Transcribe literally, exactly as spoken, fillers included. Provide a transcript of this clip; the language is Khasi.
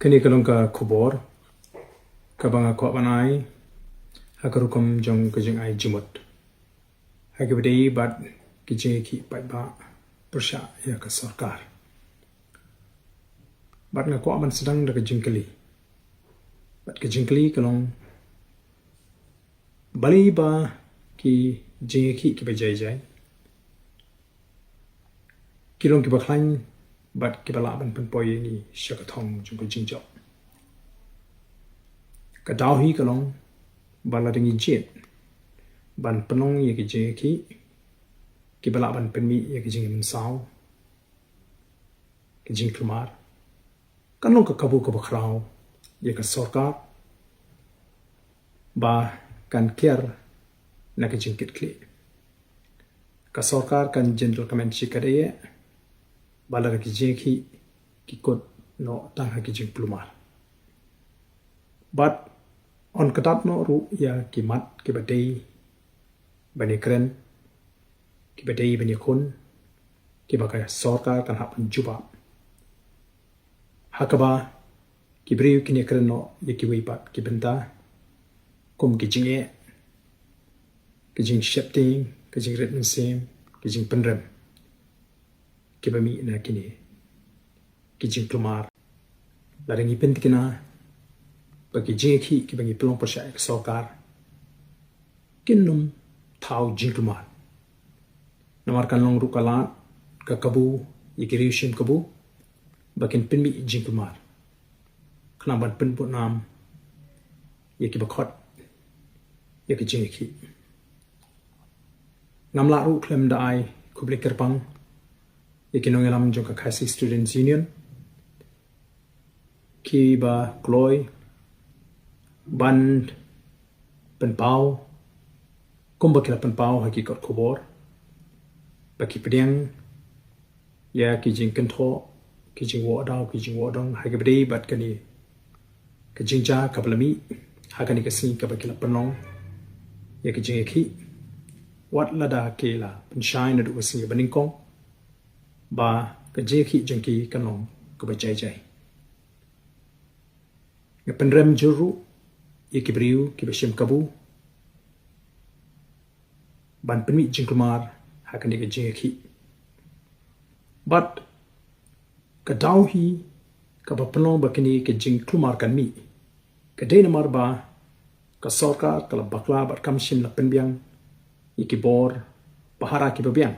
Kane ka long ka khubor kaba nga kwah ban ai ha ka rukom jong ka jingai jingmut ha kaba dei bad ki jingïakhih paidbah pyrshah ïa ka sorkar. Bad nga kwah ban sdang da ka jingkylli. Bad ka jingkylli ka long, balei ba ki jingïakhih kiba jai jai ki long kiba khlaiñ bad kiba lah ban pynpoi ïa ngi sha ka thong jong ka jingjop? Ka daw hi ka long ba lada ngi jied ban pynlong ïa ki jingïakhih kiba lah ban pynmih ïa ki jingmynsaw, ki jingkulmar, kan long ka kabu kaba khraw ïa ka sorkar ba kan kiar na ka jingkitkhlieh. Ka sorkar kan jin donkam shikaddei ba lada ki jingïakhih ki kut noh tang ha ki jingkulmar. Bad yn kdat noh ruh ïa ki mat kiba dei ban ïakren, kiba dei ban ïakhun, kiba ka sorkar kan hap ban jubab. Ha kaba ki briew kin ïakren noh ïa kiwei pat ki bynta, kum ki jingeh, ki jingsheptieng, ki jingrit mynsiem, ki jingpynrem kiba mih na kine ki jingkulmar. Lada ngi pyntikna ba ki jingïakhih kiba ngi pynlong pyrshah ïa ka sorkar kin nym thaw jingkulmar, namar kan long ruh ka lad, ka kabu ïa ki riew shim kabu ba kin pynmih jingkulmar khnang ban pynbud nam ïa kiba khot ïa ki jingïakhih. Ngam lah ruh khlem da ai khublei kyrpang ïa ki nongïalam jong ka Khasi Students Union kiba kloi ban pynpaw kumba ki la pynpaw ha ki kot khubor ba ki pdiang ïa ki jingkynthoh, ki jingwoh daw, ki jingwoh dong ha kaba dei bad kane ka jingjia kaba la mih ha kane ka sngi kaba ki la pynlong ïa ki jingïakhih, wat lada ki la pynshai naduh ka sngi ba nyngkong ba ka jingïakhih jong ki kan long kaba jai jai. Nga pynrem jur ruh ïa ki briew kiba shim kabu ban pynmih jingkulmar ha kane ka jingïakhih. Bad ka daw hi kaba pynlong ba kane ka jingkulmar kan mih ka dei namar ba ka sorkar ka la bakla bad kam shym la pynbiang ïa ki bor pahara kiba biang